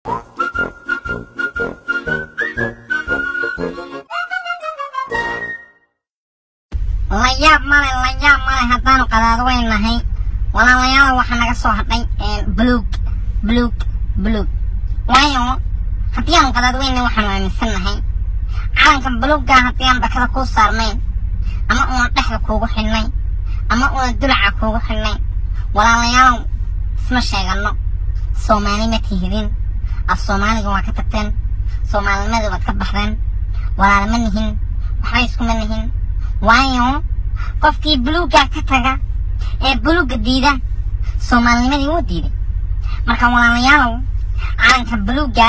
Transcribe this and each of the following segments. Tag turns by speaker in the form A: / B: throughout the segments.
A: La yaab male, la yaab male haddaanu qadaado weyn nahay. Walaalayaal, waxaa naga soo hadhay buluug, buluug, buluug. Waayo haddii aanu qadaad weynna, waxaanu aaminsan nahay calanka buluugga haddii aan dhakada kuu saarnayn, ama uuna dhexda kuugu xidhnay, ama uuna dulaca kuugu xidhnay, walaalayaalow isma sheeganno, Soomaali ma tihidin, af Soomaaliga waa ka tagteen, Soomaalinimada waad ka baxdeen, walaala ma nihin, waxba iskuma nihin. Waayo qofkii buluugga ka taga ee buluugga diida, Soomaalinimadii wuu diiday. Marka walaalayaalow, calanka buluugga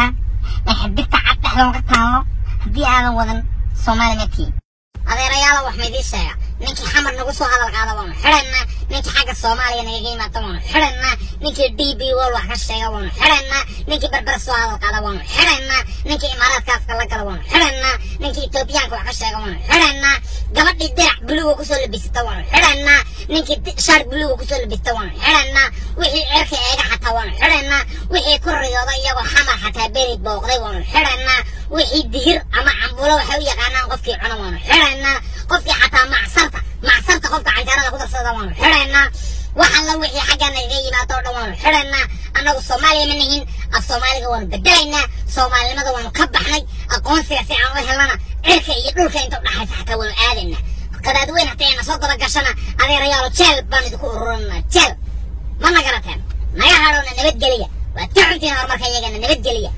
A: ee xidigta cad dhexda uga taallo haddii aadan wadan, Soomaali ma tihin. Adeerayaalo, wax ma idiin sheega? Ninkii Xamar nagu soo hadal qaada waanu xidhaynaa, ninkii xagga Soomaaliya nagaga yimaada waanu xidhaynaa, ninkii DP World wax ka sheega waanu xidhaynaa, ninkii Berber soo hadal qaada waanu xidhaynaa, ninkii Imaaraadka afka la gala waanu xidhaynaa, ninkii Etoobiyaanka wax ka sheega waanu xidhaynaa, gabadhii dirac buluuga kusoo labisata waanu xidhaynaa, ninkii shaar buluuga kusoo labista waanu xidhaynaa, wixii cirka eega xataa waanu xidhaynaa, wixii ku riyooda iyagoo Xamar xataa beri booqday waanu xidhaynaa, wixii digir ama cambuulo waxay u yaqaanaan qofkii cuna waanu xidhaynaa, qofkii xataa macsarta, macsarta qofka canjeerada ku darsada waanu xidhaynaa. Wax alla wixii xagga nagaga yimaado oo dhan waanu xidhaynaa. Annagu Soomaaliya ma nihin, af Soomaaliga waanu bedelaynaa, Soomaalinimada waanu ka baxnay. Aqoonsiga si aan u helnana, cirka iyo dhulka inta udhaxaysa xataa waanu aadaynaa. Qadaadweyn haddii ayna soo daba gashana, adeerayaalo, jeel baan idinku ururinaa, jeel ma na garateen? Naga hadhowna nabadgeliya, waad ka xuntiin horumarka iyagana, nabadgeliya.